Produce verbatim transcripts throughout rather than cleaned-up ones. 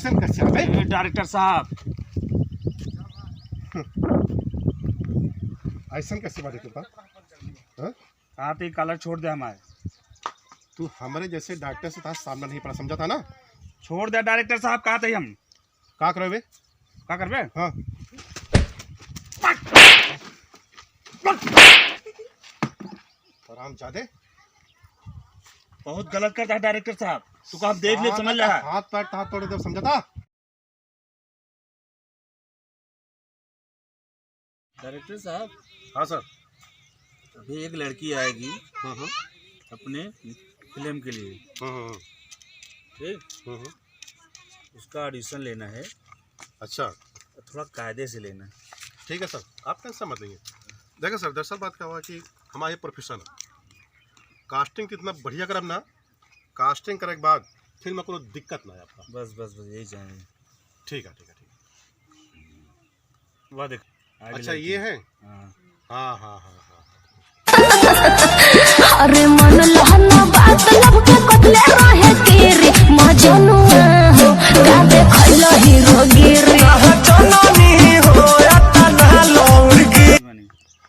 ऐसन कैसे बा बे? ए, डायरेक्टर साहब। ऐसन कैसे बा रे तू? हाँ? कहा थे कलर छोड़ दे हमारे। तू हमरे जैसे डायरेक्टर से तोहार सामना नहीं पड़ा, समझा था ना? छोड़ दे डायरेक्टर साहब, कहा थे हम। का करबे? का करबे? हाँ। हरामजादे। बहुत गलत करता है डायरेक्टर साहब, तू का हम देख ले, हाथ, समझ ले। हाथ पैर, हाथ तोड़ दे, समझा था? डायरेक्टर साहब। हाँ सर। अभी एक लड़की आएगी। हाँ, हाँ। अपने फिल्म के लिए। हाँ, हाँ, हाँ। ठीक? हाँ, हाँ। उसका ऑडिशन लेना है। अच्छा। थोड़ा कायदे से लेना है। ठीक है सर, आप टेंशन मत लीजिए। देखो सर, दरअसल बात क्या हुआ कि हमारा ये प्रोफेशन है, कास्टिंग कितना बढ़िया करब ना, कास्टिंग करे के बाद फिर में कोनो दिक्कत ना है आपका। बस, बस, बस, यही चाहिए। ठीक है, ठीक है, ठीक है। वाह, देख, आगे अच्छा, लड़की। ये है? हाँ। हाँ, हाँ, हाँ, हाँ, हाँ। अरे मन लहना बात लब के कटले रहे तेरे मजनुआ हो, का देखल हीरो गिरी।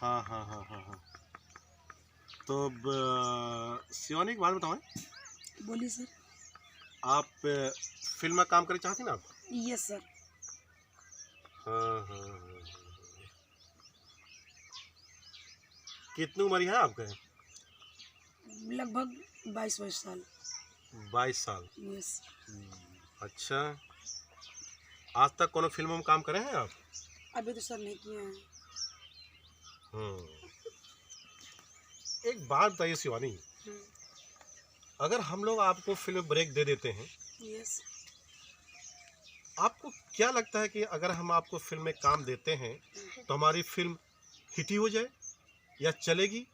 हाँ, हाँ, हाँ, हाँ, हाँ। तो अब, अ, शिवानी, एक बात बताओ, हैं? बोलिए सर। आप, अ, फिल्म में काम करे चाहती ना आप? यस सर। हाँ, हाँ, हाँ, हाँ, हाँ। कितनी उम्र है आपका? लगभग बाईस बाईस साल। बाईस साल? यस। हम्म, अच्छा। आज तक कोनो फिल्म में काम करे हैं आप? अभी तो सर नहीं किए हैं। हम्म। एक बात बताइए शिवानी, हम्म। अगर हम लोग आपको फिल्म ब्रेक दे देते हैं, यस। आपको क्या लगता है कि अगर हम आपको फिल्म में काम देते हैं, हम्म। तो हमारी फिल्म हिट ही हो जाए, या चलेगी,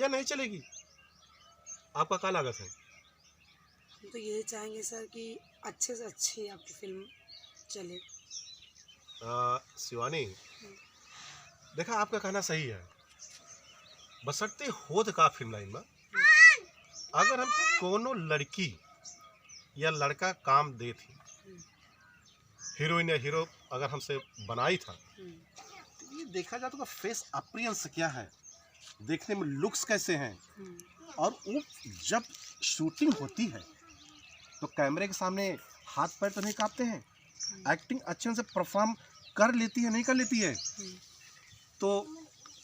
या नहीं चलेगी? आपका क्या लागत है? हम तो यही चाहेंगे सर कि अच्छे से अच्छी आपकी फिल्म चले। आ, शिवानी, हम्म। देखा, आपका कहना सही है, बशर्ते होत का फिल्म लाइन में, अगर हम कोनो लड़की या लड़का काम देत ही, हम्म। हीरोइन या हीरो अगर हमसे बनाई था, हम्म। तो ये देखा जाए तो उसका फेस अपीयरेंस क्या है, देखने में लुक्स कैसे हैं, हम्म। और वो जब शूटिंग होती है तो कैमरे के सामने हाथ पैर तो नहीं कांपते हैं? हम्म। एक्टिंग अच्छे से परफॉर्म कर लेती है, नहीं कर लेती है? हम्म। तो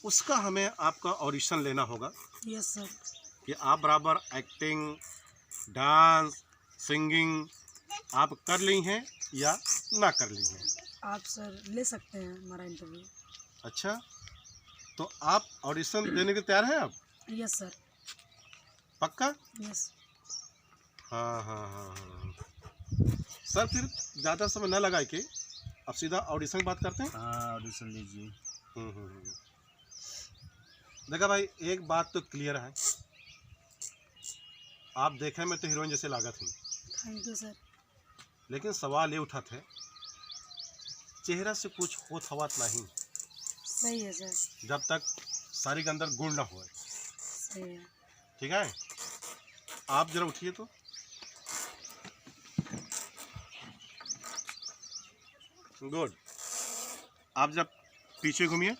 उसका हमें आपका ऑडिशन लेना होगा। यस सर। कि आप बराबर एक्टिंग, डांस, सिंगिंग आप कर ली हैं या ना कर ली हैं? आप सर ले सकते हैं हमारा इंटरव्यू। अच्छा, तो आप ऑडिशन देने के तैयार हैं आप? यस सर। पक्का? यस। हाँ, हाँ, हाँ, हाँ। सर, फिर ज़्यादा समय ना लगाए के, अब सीधा ऑडिशन की बात करते हैं। हाँ, ऑडिशन लीजिए। हम्म, हम्म, हम्म। देखा भाई, एक बात तो क्लियर है, आप देखे में तो हीरोइन जैसे लागत हैं। थैंक यू सर। लेकिन सवाल ये उठत है, चेहरा से कुछ होत हवात नहीं। सही है सर। जब तक साड़ी के अंदर गुण ना होए। सही है। ठीक है, आप जरा उठिए तो। गुड। आप जब पीछे घूमिए,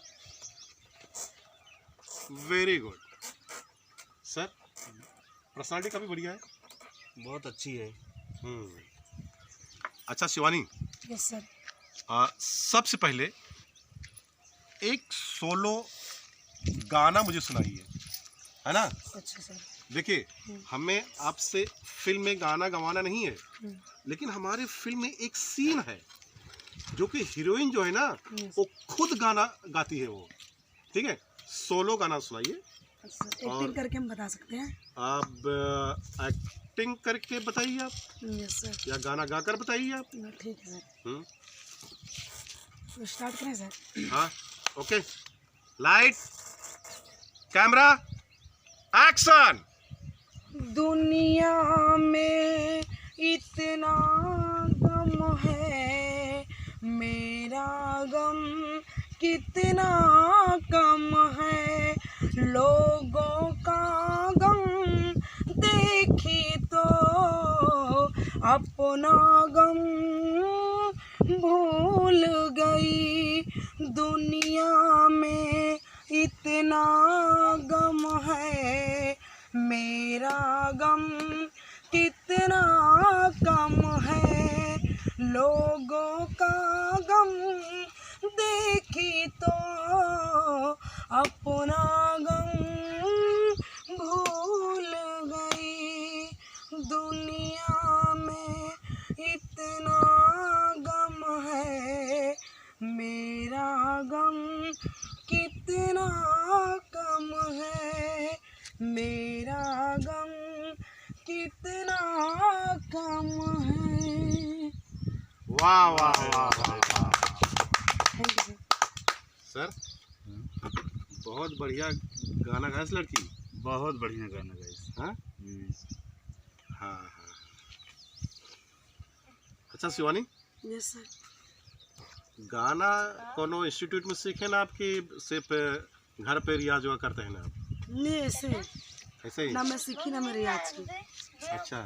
वेरी गुड। सर, पर्सनालिटी काफ़ी बढ़िया है। बहुत अच्छी है। हम्म। अच्छा शिवानी, यस सर। आ, सबसे पहले एक सोलो गाना मुझे सुनाइए, है ना? अच्छा सर। देखिए, हम्म। हमें आपसे फिल्म में गाना गवाना नहीं है, हम्म। लेकिन हमारे फिल्म में एक सीन है जो कि हीरोइन जो है ना, हम्म। वो खुद गाना गाती है वो, ठीक है? सोलो गाना सुनाइए। अच्छा, एक्टिंग और करके हम बता सकते हैं। आप, अ, एक्टिंग करके बताइए आप, यस सर। या गाना गाकर बताइए आप। ठीक है सर। हम्म। तो स्टार्ट करें सर? हाँ, ओके। लाइट, कैमरा, एक्शन। दुनिया में इतना गम है, मेरा गम कितना कम है। लोगों का गम देखी तो अपना गम भूल गई। दुनिया में इतना गम है, मेरा गम कितना कम है। लोगों का गम देखी तो अपना गम भूल गई। दुनिया में इतना गम है, मेरा गम कितना कम है, मेरा गम कितना कम है। वाह, वाह, वाह, वाह, वाह। Thank you, sir। सर, बहुत बढ़िया गाना गाइस लड़की। बहुत बढ़िया गाना गाइस। हाँ? हम्म। हाँ, हाँ। अच्छा शिवानी, Yes, sir। गाना कोनो institute में सीखे ना आपकी, सिर्फ घर पे रियाज हुआ करते हैं ना आप? नहीं, ऐसे ही। ऐसे ही? ना मैं सीखी, ना मैं रियाज की। अच्छा,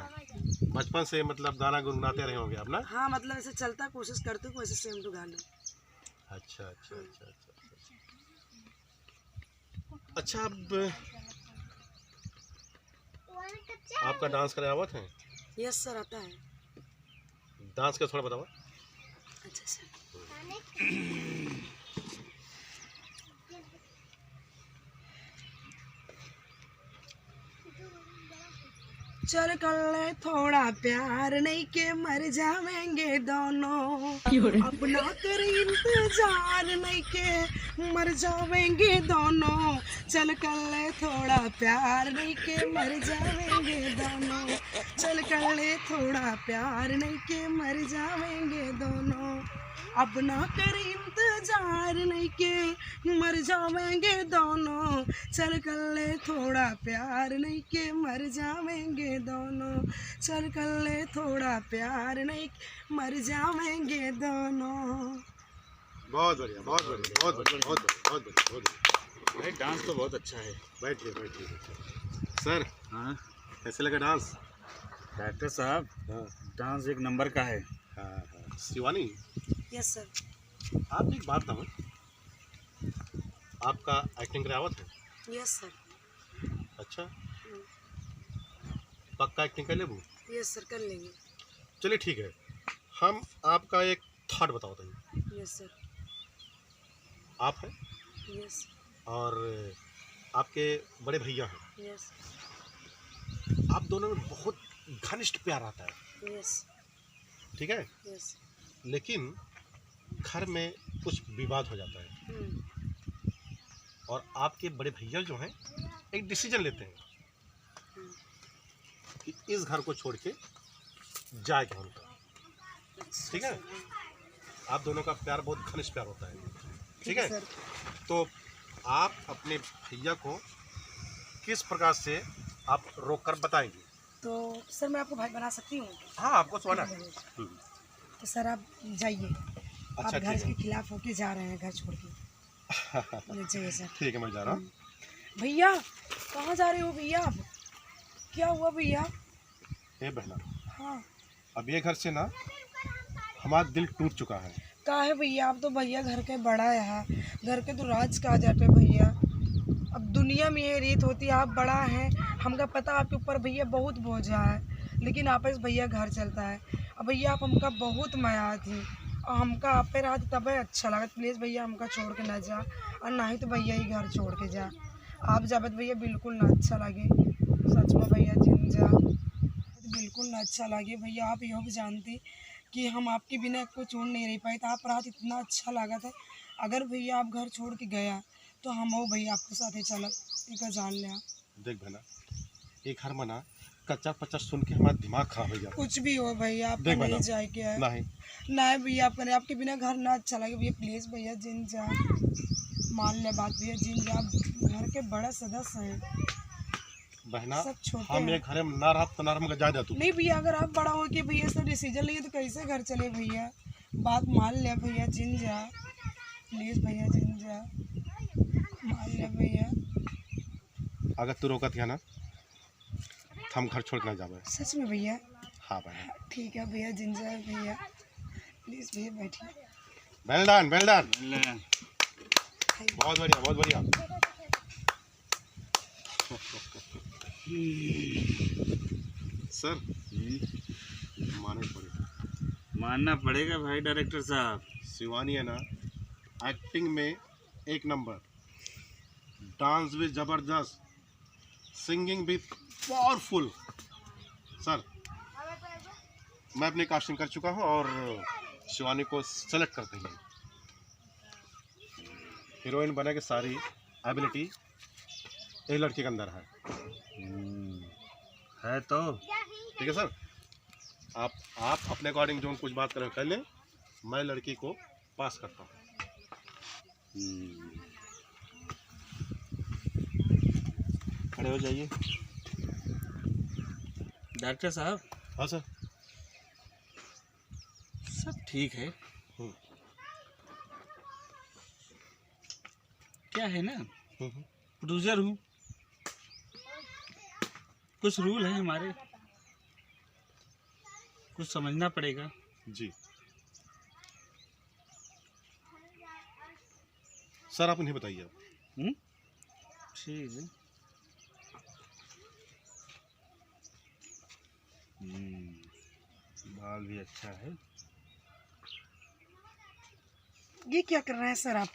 बचपन से मतलब गाना गुनगुनाते रहे होंगे आप ना? हाँ, मतलब ऐसे चलता, कोशिश करती हूँ, वैसे same to गा लूँ। अच्छा, अच्छा, अच्छा, अच्छा, अच्छा। अच्छा, अब आपका dance करे आवत है? Yes, sir, आता है। Dance का थोड़ा बतावा। अच्छा, sir। चल कर ले थोड़ा प्यार, नहीं के मर जावेंगे दोनों। क्यों रे? अपना कर इंतजार, नहीं के मर जावेंगे दोनों। चल कर ले थोड़ा प्यार, नहीं के मर जावेंगे दोनों। चल कर ले थोड़ा प्यार, नहीं के मर जावेंगे दोनों। अपना कर इंतजार, नहीं के मर जावेंगे दोनों। चल कर ले थोड़ा प्यार, नहीं के मर जावेंगे दोनों। चल कर ले थोड़ा प्यार, नहीं के मर जावेंगे दोनों। बहुत बढ़िया, बहुत बढ़िया, बहुत बढ़िया, बहुत बढ़िया, बहुत बढ़िया, बहुत बढ़िया। भाई, dance तो बहुत अच्छा है। बैठ गए, बैठ गए। Sir, हाँ? कैसे लगा dance? Doctor साहब, हाँ। Dance एक number का है। हाँ, हाँ। शिवानी? Yes, sir। आप एक बात बताओ, आपका acting करे आवत है? Yes, sir। अच्छा। हम्म। पक्का acting कर लेबू? Yes, sir, कर लेंगे। चलिए, ठीक है, हम आपका एक thought बताओ तनी। Yes, sir। आप हैं? Yes। और आपके बड़े भैया हैं? Yes। आप दोनों में बहुत घनिष्ठ प्यार रहता है। Yes। ठीक है? Yes। लेकिन घर में कुछ विवाद हो जाता है। हम्म। और आपके बड़े भैया जो हैं, एक decision लेते हैं। हम्म। कि इस घर को छोड़ के जाए कौन का। ठीक है? आप दोनों का प्यार बहुत घनिष्ठ प्यार होता है। ठीक है? ठीक है, sir। तो आप अपने भैया को किस प्रकार से आप रोक कर बताएंगे? तो sir, मैं आपको भाई बना सकती हूँ? हाँ, आपको सुना। हम्म। हम्म। तो sir, आप जाइए। अच्छा, आप घर ठीक है। के खिलाफ होके जा रहे हैं, घर छोड़ के। ले जाइए sir। ठीक है, मैं जा रहा हूँ। हम्म। भैया, कहाँ जा रहे हो भैया आप? क्या हुआ भैया? ए बहना, हाँ। अब ये घर से ना हमारा दिल टूट चुका है। का है भैया, आप तो भैया घर के बड़ा है, घर के तो राज का जाते भैया। अब दुनिया में ये रीत होती है, आप बड़ा हैं, हमका पता आपके ऊपर भैया बहुत बोझा है, लेकिन आप इस भैया घर चलता है। अब भैया आप हमका बहुत मया थी और हमका आप पे रहत तबे अच्छा लागत। Please भैया हमका छोड़ के ना जा और ना ही तो भैया ही घर छोड़ के जा। आप जाबे तो भैया बिल्कुल ना अच्छा लागे, सच में भैया जिन जा। बिल्कुल ना अच्छा लागे भैया, आप यहो भी जानती कि हम आपके बिना एको छोड़ नहीं रह पाए, तो आप रहत इतना अच्छा लागत है। अगर भैया आप घर छोड़ के गया तो हम हो भैया आपके साथे चलब, एका जान ले आप। देख बहना, ये घर में ना कच्चा पच्चा सुन के हमारा दिमाग खराब हो जाता है। कुछ भी हो भैया, आपका देख बहना, नहीं जाए के है। नहीं। नहीं भैया, आपका नहीं, आपके बिना घर ना अच्छा लगे भैया, please भैया जिन जा, मान ले बात भैया जिन जा, आप घर के बड़ा सदस्य हैं। बहना, सब छोटे हम हैं। ये घर में ना रहब तो ना हमका जाए दे तू। नहीं भैया, अगर आप बड़ा हो के भैया से decision लिए तो कैसे घर चले भैया? बात मान ले भैया जिन जा, please भैया जिन जा, मान ले भैया। अगर तू रोकत है ना, तो हम घर छोड़ के ना जाबे। सच में भैया? हाँ बहना। ठीक है भैया, जिन जा भैया। प्लीज भैया, बैठिए। Well done, well done। ले। बहुत बढ़िया, बहुत बढ़िया। सर, हम्म। मानना पड़ेगा। मानना पड़ेगा भाई डायरेक्टर साहब। शिवानी है ना, एक्टिंग में एक नंबर, डांस भी जबरदस्त, सिंगिंग भी पावरफुल। सर, मैं अपनी कास्टिंग कर चुका हूँ और शिवानी को सेलेक्ट कर दिया। हीरोइन बनने की सारी एबिलिटी इस लड़की के अंदर है। हम्म, है तो। ठीक है सर, आप, आप अपने अकॉर्डिंग जो कुछ बात करें कर लें, मैं लड़की को पास करता हूँ। हम्म। खड़े हो जाइए। डायरेक्टर साहब। हाँ सर। सब ठीक है। हम्म। क्या है ना, हम्म, हम्म। प्रोड्यूसर हूँ, कुछ रूल है हमारे, कुछ समझना पड़ेगा। जी सर, आप उन्हें बताइए। हम्म? ठीक है। हम्म, बाल भी अच्छा है। ये क्या कर रहे हैं सर आप?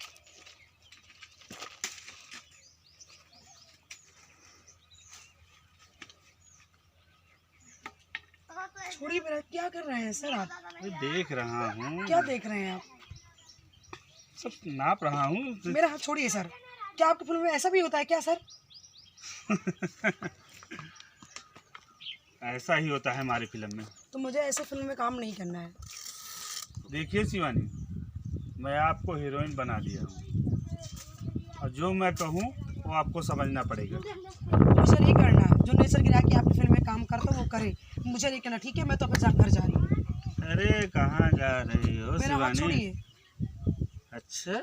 छोड़िए मेरा, क्या कर रहे हैं सर आप? अरे, देख रहा हूँ। क्या देख रहे हैं आप? सब नाप रहा हूँ। मेरा हाथ छोड़िए सर। क्या आपकी फिल्म में ऐसा भी होता है क्या सर? ऐसा ही होता है हमारी फिल्म में। तो मुझे ऐसे फिल्म में काम नहीं करना है। देखिए शिवानी, मैं आपको हीरोइन बना दिया हूँ और जो मैं कहूँ वो आपको समझना पड़ेगा। तो सर ये करना, जो नेचर गिरा के आपकी फिल्म में काम करता वो करे, मुझे नहीं करना, ठीक है? मैं तो अपने जा-, घर जा रही हूँ। अरे कहाँ जा रही हो मेरा हाथ शिवानी? छोड़िए। अच्छा,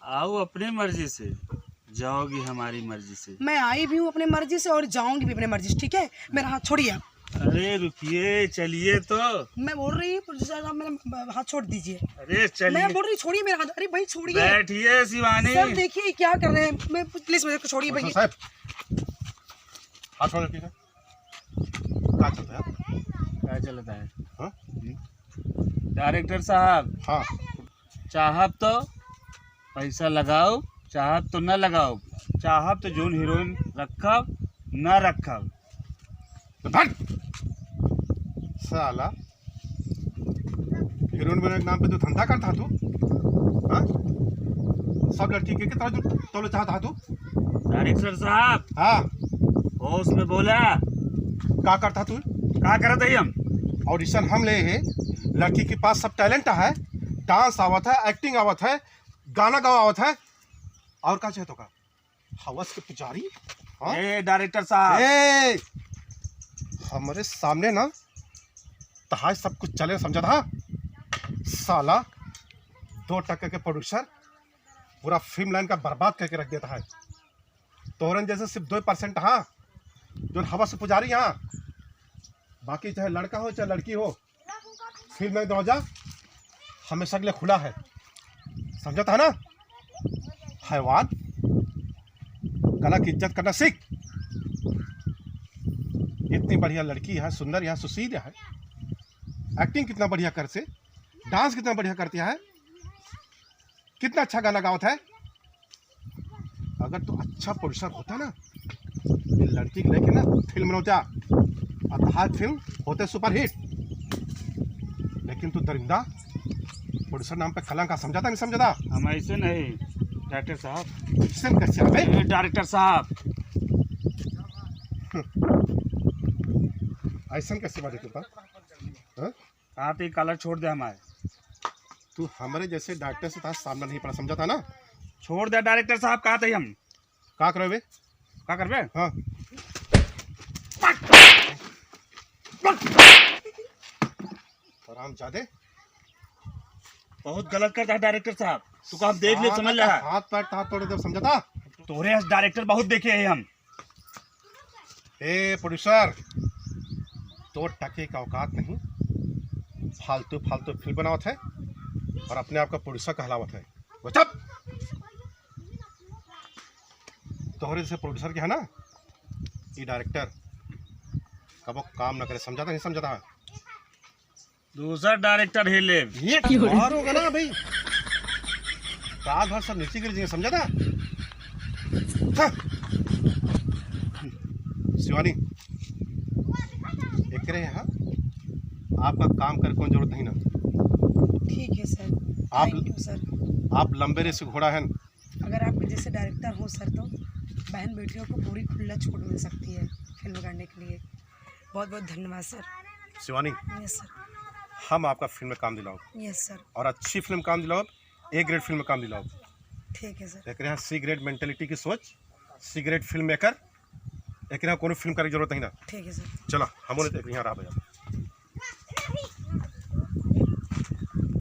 आओ अपनी मर्जी से, जाओगी हमारी मर्जी से। मैं आई भी हूँ अपनी मर्जी से और जाऊंगी भी अपनी मर्जी से, ठीक है? मेरा हाथ छोड़िए आप। अरे रुकिए, चलिए तो। मैं बोल रही हूँ, प्रोड्यूसर साहब, मेरा हाथ छोड़ दीजिए। अरे चलिए। मैं बोल रही, छोड़िए मेरा हाथ। अरे भाई, छोड़िए। बैठिए शिवानी। सर, देखिए क्या कर रहे हैं। मैं, प्लीज, मुझे छोड़िए भाई। साहब, हाथ छोड़ दीजिए। का चलता है? का चलता है? हाँ? हम्म। डायरेक्टर साहब। हाँ। चाहब तो पैसा लगाओ, चाहब तो न लगाओ, चाहब तो जोन हीरोइन रखब, न रखब। तो भाग। साला, हीरोइन बने के नाम पे तू धंधा करता तू? हाँ? सब लड़की के, के तरह जो तोले चाहता तू? डायरेक्टर साहब। हाँ। होश में बोला। का करता तू? का करत है हम? ऑडिशन हम ले है, लड़की के पास सब टैलेंट है, डांस आवत है, एक्टिंग आवत है, गाना गावा आवत है, और का चाहे तो का? हवस के पुजारी? हाँ? ए, डायरेक्टर साहब। ए, हमरे सामने ना तहार सब कुछ चले, समझा था? साला, दो टके के प्रोड्यूसर पूरा फिल्म लाइन का बर्बाद करके रख देता है। तोरन जैसे सिर्फ दो परसेंट हाँ, जो हवस के पुजारी हाँ, बाकी चाहे लड़का हो चाहे लड़की हो, फिल्म में दरवाजा हमेशा के लिए खुला है, समझा था ना? हैवान, कला की इज्जत करना सीख। इतनी बढ़िया लड़की है, सुंदर है, सुशील है, एक्टिंग कितना बढ़िया करते, डांस कितना बढ़िया करती है, कितना अच्छा गाना गावत है। अगर तू अच्छा प्रोड्यूसर होता ना, ये लड़की के लेके ना फिल्म बनौता, और तहार फिल्म होते सुपरहिट। लेकिन तू दरिंदा, प्रोड्यूसर नाम पे कलंक आ, समझा था, नहीं समझा था? हम ऐसे नहीं, डायरेक्टर साहब। ऐसन कैसे अबे? ए, डायरेक्टर साहब। ऐसन कैसे बात करता? हाँ? कहाँ ते काला छोड़ दे हमारे। तू हमरे जैसे डायरेक्टर से तहार सामना नहीं पड़ा, समझा था ना? छोड़ दे डायरेक्टर साहब, कहा थे हम। का करबे? का करबे? हाँ। हरामजादे। बहुत गलत करता है डायरेक्टर साहब। तू का हम देख ले, साला समझ ले। हाथ पैर हाथ तोड़ दे, समझा था? तोरे डायरेक्टर बहुत देखे हैं हम। ए प्रोड्यूसर, दो टके का औकात नहीं, फालतू फालतू फिल्म बनावत है और अपने आप का प्रोड्यूसर कहलावत है। वो चुप! तोहरे जैसे प्रोड्यूसर के है ना, ये डायरेक्टर कबो काम न करे, समझा था, नहीं समझा था? दूसर डायरेक्टर ही लेब। ये मारोगा ना भाई, रात भर सब नीचे गिर जाएंगे, समझा था? हाँ। शिवानी, एकरे यहाँ आपका काम करे कौन जरूरत नहीं ना। ठीक है सर। आप, Thank you सर। आप लंबे रेस के घोड़ा हैं। अगर आपके जैसे डायरेक्टर हो सर, तो बहन बेटियों को पूरी खुला छूट मिल सकती है फिल्म करने के लिए। बहुत बहुत धन्यवाद सर। शिवानी, यस सर। हम आपका फिल्म में काम दिलाओ। यस सर। और अच्छी फिल्म काम दिलाओ, ए ग्रेड फिल्म में काम दिलाओ। ठीक है सर। एक यहाँ सी ग्रेड मेंटेलिटी की सोच, सी ग्रेड फिल्म मेकर, एक यहाँ कोनो फिल्म करे के जरूरत नहीं ना। ठीक है सर। चला, हम उन्हें एक यहाँ रहा भैया।